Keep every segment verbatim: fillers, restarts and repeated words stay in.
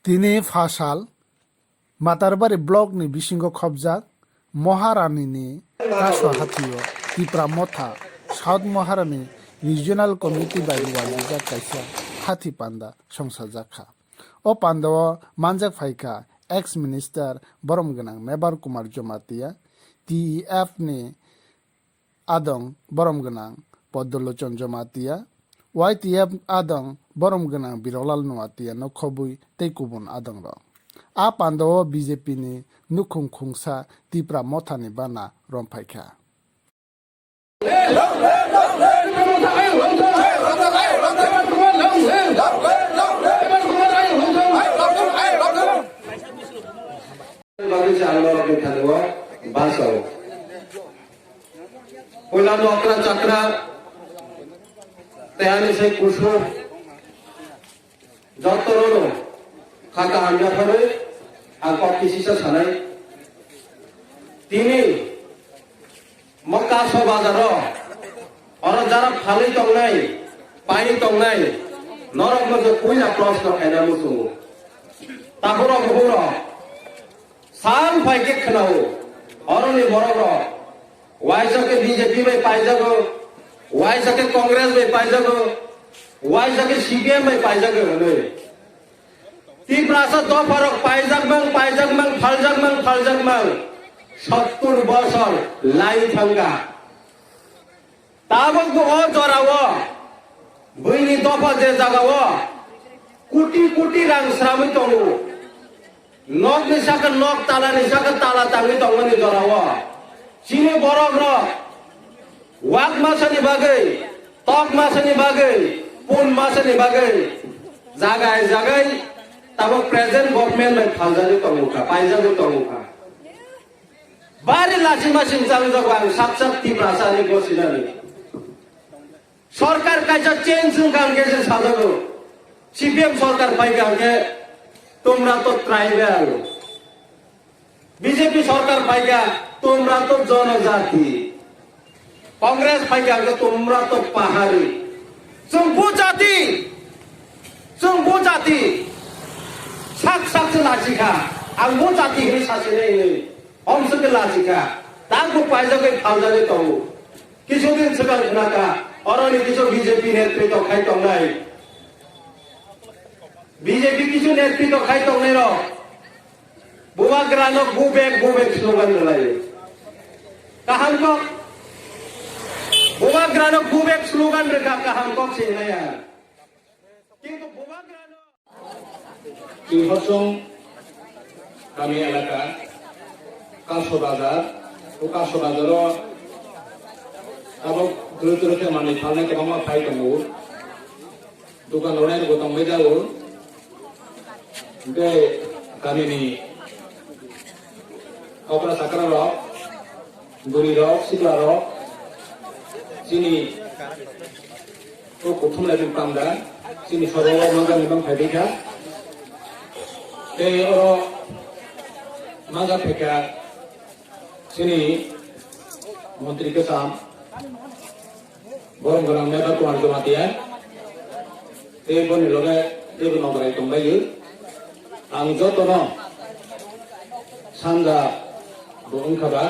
Tini phasal Matarbari block ni bisingo khobjak Moharani ni Kaso hathio Tipra Motha South Moharani Regional Committee bai luajak kaisa hathi panda songsajakha. O pandao manjak phaikha ex minister borom gwnang Mebar Kumar Jamatia, T E F ni adong borom gwnang Podolochon Jamatia, Y T F adong borom gwnang Birolal Noatia no khobwi tei kubun adongrok. A pandao B J P ni nukhung khungsa Tipra Mothani bana romphaikha. Bagwi se ang norokni thani o basa o. Puila no okra chakra tei ani sai kusuk jotono no kha kaham yapharwi ang kok kisisa sanai. Tini Mo Kaso bazaro, oro jara phalwi tongnai, paiwi tongnai, norokno je puila proshno khaina muchungo. Takhurok bukhurok, sal phai khe khwnao, oroni borokrok, waisa khe B J P bai paijago, waisa khe Congress bai paijago, waisa khe C P M bai paijago hwnwi. Tiprasa dopharok paijakmang, paijakmang, phaljakmang, phaljakmang, sottur bosor lai thangkha. Tabuk bo o jorao buini dopha je jagao koti koti rang sramwi tongo, nokni saka nok, talani saka tala tangwi tongmani jorao chini borokrok Wak masani bagwi, tok masani bagwi, pun masani bagwi, jagai jagai tabuk present government bai phaljagwi tongmukha, paijagwi tongmukha. Bari lachima singchang jago ang sak sak Tiprasa ni gosinani. Sorkar kaisa change wngkha hwnkhe se sajago. C P M sorkar phaikha hwnkhe tomra to tribal. B J P sorkar phaikha, tomra to jonojati. Congress phaikha, tomra to pahari. Chwng bo jati, chwng bo jati. Sak sak se lachikha, ang bo jati hinwi sasinai hinwi. Omswk khe lachikha, tak bo paijagwi phaljagwi tongo. Kisu din swkang khnakha, oroni kisu B J P netrito khai tongnai. B J P kisu netrito khai tongnai rok. Bubagrano go back, go back slogan rwlaio. Kaham kok. Bubagrano go back slogan rwkha kaham kok se hinaya. Kintu bubagrano. Twi Horsong kami elaka, Kaso Bazar, o Kaso Bazaro tabok duro duro khe manwi phalnai kwbangma phai tongo. Dukan rwnai rwgo tongbai jago. Hwnkhe kamini okra chakra rok, bwrwi rok, sikla rok, chini o kuthum lai panda, chini soro o mangkha ni bang phai kha. Tei oro mangkha phaikha chini montri kwcham. Borom gwnang Mebar Kumar Jamatia, tei boni loge teibo nongrai tongbaio. Ang jotono sanja bo wngkha ba,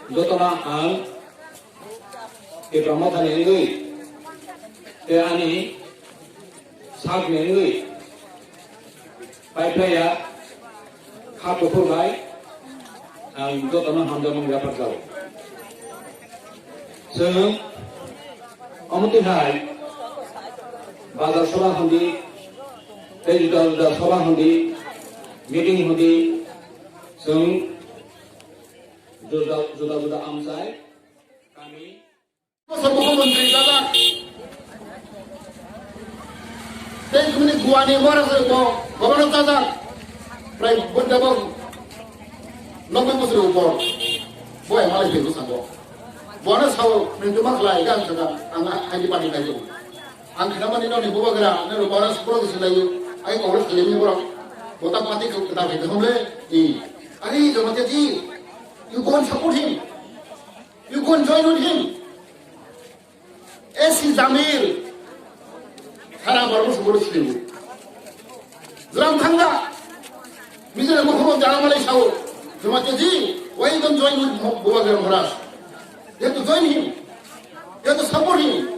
jotono ang Tipra Mothani wngwi tei ani sakni wngwi Pai phlaiya, kha kuphur bai ang jotono hamjakmung yapharjago. Chwng omo twi hai bazar soba hwndi, tei juda juda soba hwndi, meeting hwndi, chwng juda juda juda amchai kami. Bosor mukhyamantri jajak. Tei bini guani mora se bo governor jajak. Prai bunda bo nokbe bosor upor. Bo M L A bini sango. Bono sao nini ma khlai gan saga ang haji pani kai. Ang khna mani noni bubagra ne ro bono pro se lai. Ai ko se lai ni bro. Bota pati ko ta ke hom le. I. Ari Jamatia ji. You go and support him. You go and join with him. S C Jamir. Khara barbo suboro silibu. Gram thangda. Mijra mukhumo jana malai sao. Jamatia ji, why you don't join with Mo-, Bubagra Maharaj? You have to join him. You have to support him.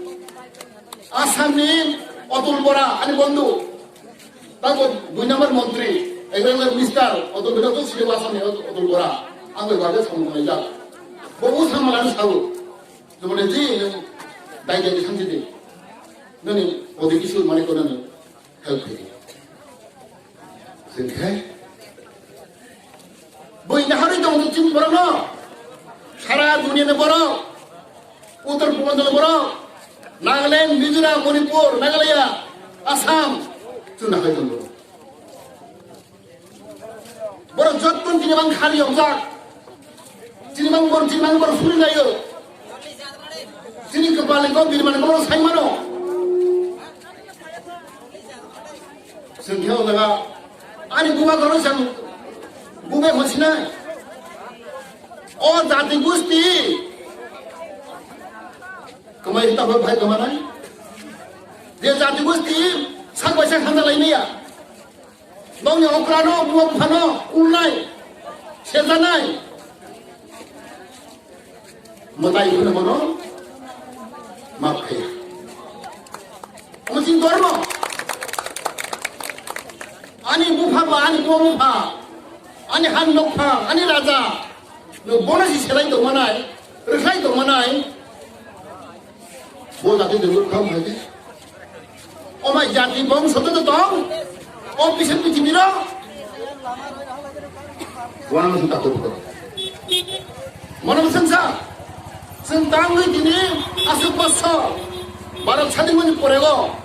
Assam ni Atul Bora, ani bondhu. Tabo dui number montri, agriculture minister, Atul Bora, to sini Assam ni Atul Bora. Ang bai bagai samu malai jak. Bo u sama lani sao. Jamatia ji, dai dai samsi di. Nani, odi kisu mani ko nani. Help khaidi. Chwng khe buino harwi tongo chini borokno. Sara duniani borok, Uttar Purbanchal borok, Nagaland, Mizoram, Manipur, Meghalaya, Assam, chwngno hai tongo. Borok jottoni tini bang khari yokjak. Tini bang bor, tini bang bor suri layo. Tini kepal ko birman ko sai mano. Sengkhe o jaga ani bubagrano sang bubai hosina. O jati gusti. Kamai hita bhai kamanai. Je jati gusti sak bai sak handa lai maya. Nokni okrano, buma buphano kulnai, sejanai. Mwtai hwnwi bono map khaiya. Omo chini dhormo. Ani bupha ba, ani buma bupha, ani han nokpha, ani raja. Nwng bono si selai tongmanai, rwkhlai tongmanai. Bo jati de luk kham hai de. O mai jati bong soto to tong. O pise piti miro. Wana sing takut ko. Mano sengsa. Seng tangwi tini asuk boso. Bharat sadin mani porego.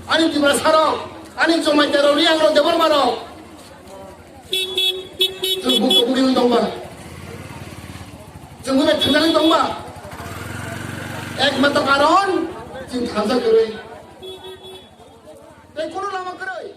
Ani Tiprasa rok, ani Jamatia rok, Riang rok, Debbarma rok. Chwng buko bwrwi wng tongba. Chwng buko thwngjagwi tongba. Ekmatro karon chwng thansa kwrwi. Tei kono lama kwrwi.